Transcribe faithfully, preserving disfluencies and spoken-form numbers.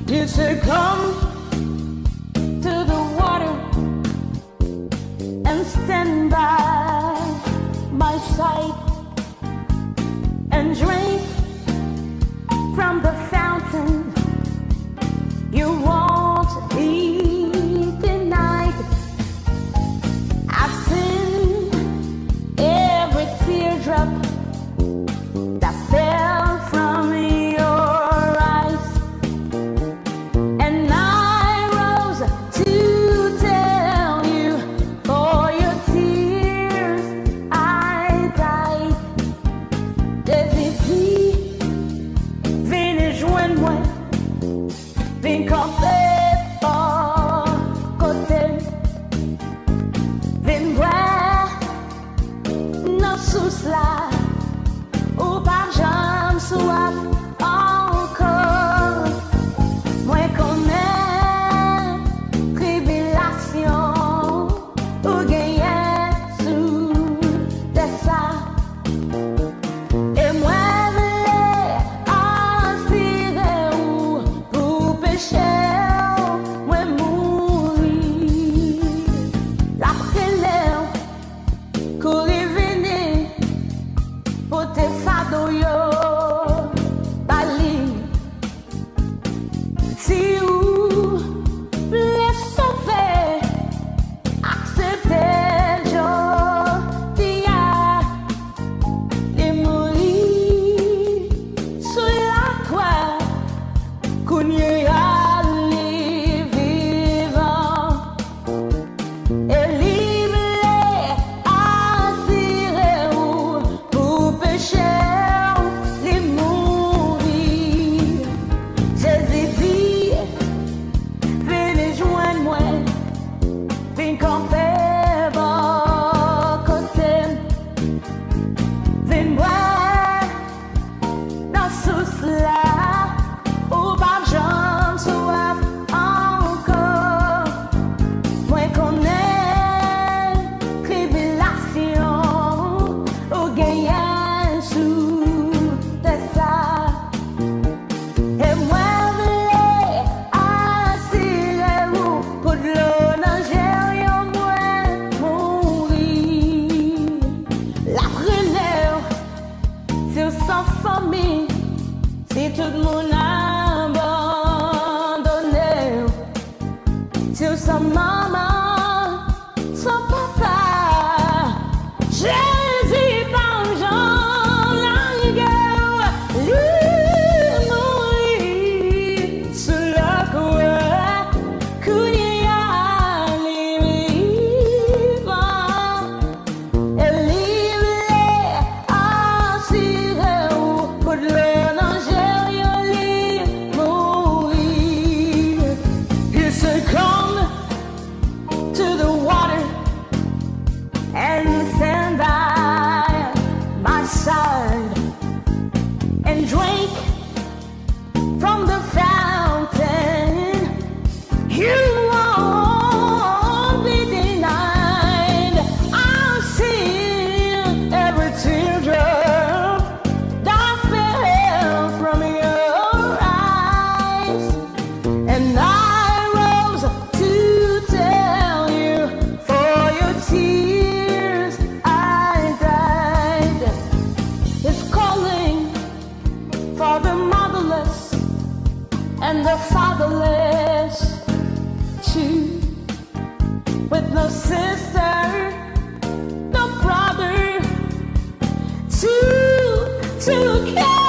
You should come to the water and stand by my side and drink from the fountain. You won't be denied. I've seen every teardrop that fell from your eyes. And I rose to tell you, for your tears I died. Jezi di, vini jwenn mwen, vin kanpe bò kote m, vin bwè nan sous la, ou p ap janm swaf ankò. Mwen konnen tribilasyon ou genyen sou tè sa, e mwen vle asire ou, pou peche w mwen mouri. L ap rele w, kouri vini, pote fado yo ba li. Si ou vle sove, aksepte jodi a. Li mouri sou lakwa, kounye a li vivan. E li vle asire ou, pou peche w li mouri. Jezi di, vini jwenn mwen, vin kanpe bò kote m, vin bwè nan sous la, ou p ap janm swaf ankò. Mwen konnen tribilasyon ou genyen sou tè sa, e mwen vle asire ou, pou dlo nan je w yo mwen mouri. L ap rele w, si w san fanmi, si tout moun abandone w, si w san manman, san papa, Jezi p ap janm lage w. Li mouri sou lakwa, kounye a li vivan. E li vle asire w, pou dlo nan je w yo li mouri. He said, come to the water and stand by my side and drink from the fountain. You won't be denied. I've seen every teardrop that fell from your eyes, and I rose to tell you, for your tears I died. He's calling for the motherless and the fatherless too, with no sister, no brother to, to care